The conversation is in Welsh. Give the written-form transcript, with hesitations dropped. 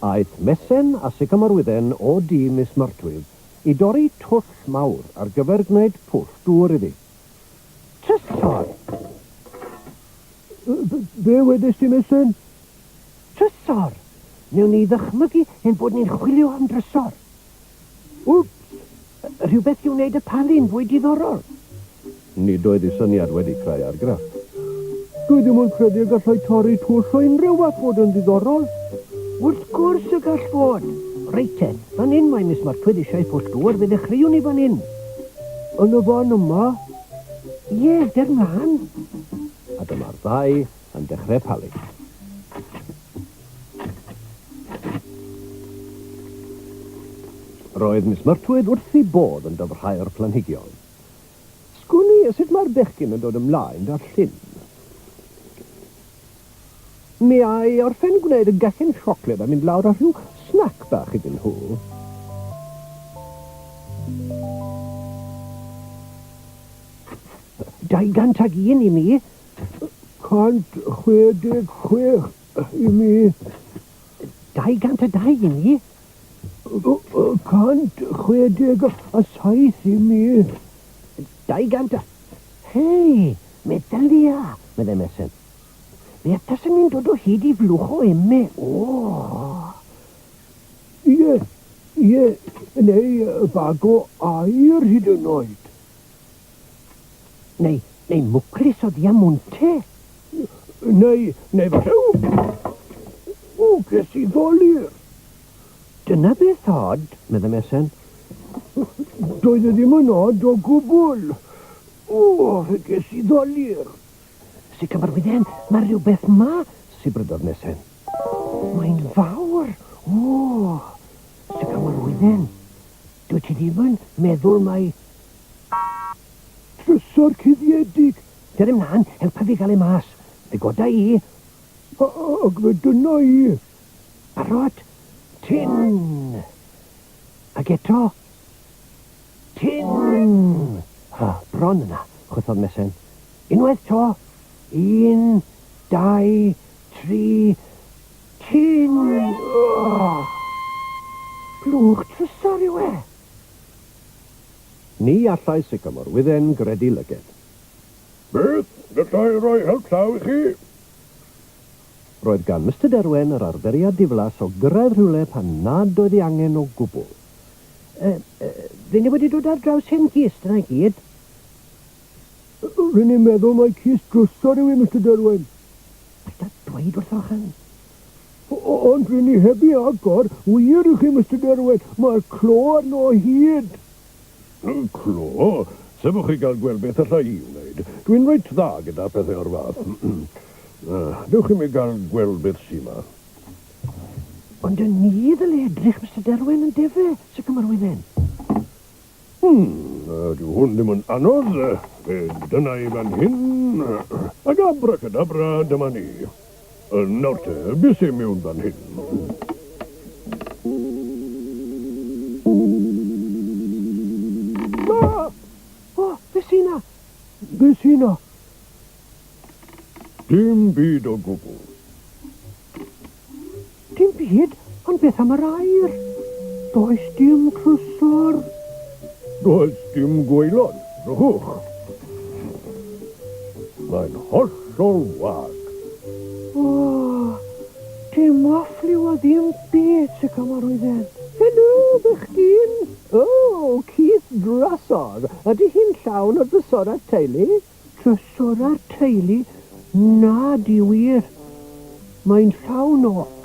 Aeth Mesen a Sycamorwydden o dŷ Miss Myrtwydd i dorri twll mawr ar gyfer gwneud pwll dŵr iddi. Trysor! Be wedes di, Mesen? Trysor! Newn ni ddychmygu ein bod ni'n chwilio am drysor. Wps! Rhywbeth i wneud y palu'n fwy diddorol. Nid oedd y syniad wedi creu argraff. Dwi ddim yn credu y gallai torri twll o unrhyw fath fod yn ddiddorol. Wrth gwrs y gall fod! Reit te, fan hyn mae Miss Martwydd eisiau pwll dŵr, fe ddechreuwn ni fan hyn. Yn y fan yma? Ie, der mlaen. A dyma'r ddau yn dechrau palu. Roedd Miss Myrtwydd wrth ei bodd yn dyfrhau'r planhigion. Sgwn i sut mae'r bechgyn yn dod ymlaen 'da'r llyn. Mi a i orffen gwneud y gacen siocled a mynd lawr â rhyw snac bach iddyn nhw. 201 i mi. 166 i mi. 202 i mi. 167 i mi. 200 a... Hei, meddylia, meddai Mesen. Be taswn i'n dod o hyd i flwch o eme? O! Ie, ie, neu bag o aur hyd yn oed. Neu, neu mwclis o ddiamwnte. Neu, neu falle... O! O, ges i ddolur! Dyna beth od, meddai Mesen. Doedd e ddim yn od o gwbl. O, fe ges i ddolur. Sycamorwydden, mae rhywbeth 'ma, sibrydodd Mesen. Mae'n fawr! O! Sycamorwydden, dwyt ti ddim yn meddwl mai... Trysor cuddiedig! Dere mlaen, helpa fi gael e mas. Fe goda i. Ac fe dynna i. Barod? Tyn! Ac eto. Tyn! O, bron yna, chwythodd Mesen. Unwaith 'to. Un, dau, tri, tyn! O! Blwch trysor yw e! Ni allai Sycamore Wydden gredu lyged. Beth? Galla i roi help llaw i chi? Roedd gan Mister Derwen yr arferiad diflas o gyrraedd rhywle pan nad oedd ei angen o gwbl. Yy, ry'n ni wedi dod ar draws hen gist, dyna i gyd. Ry'n ni'n meddwl mai cist drysor yw hi, Mister Derwen. Paid â dweud wrtho chan. Ond ry'n ni heb ei agor, wir i chi, Mister Derwen, mae'r clo arno o hyd. Y clo? Sefwch chi gael gweld beth alla i wneud. Dwi'n reit dda gyda pethau o'r fath. Dewch i mi gael gweld beth sy 'ma. Ond y ni ddyle edrych, Mister Derwen, yn dyfe, Sycamorwydden? Hmm, dyw hwn ddim yn anodd. Fe dyna i fan hyn. Ac abracadabra, dyma ni. Nawr te, be sy mewn fan hyn? Na! O, be sy 'na? Be sy 'na? Dim byd o gwbl. Dim byd, ond beth am yr aur? Does dim trysor. Does dim gwaelod, drychwch. Mae'n hollol wag. O, dim waffliw a ddim byd, Sycamorwydden. Helo, bechgyn! O, Keith Drysor! Ydy hi'n llawn o drysorau'r teulu? Trysorau'r teulu? Na, di wir. Mae'n llawn o...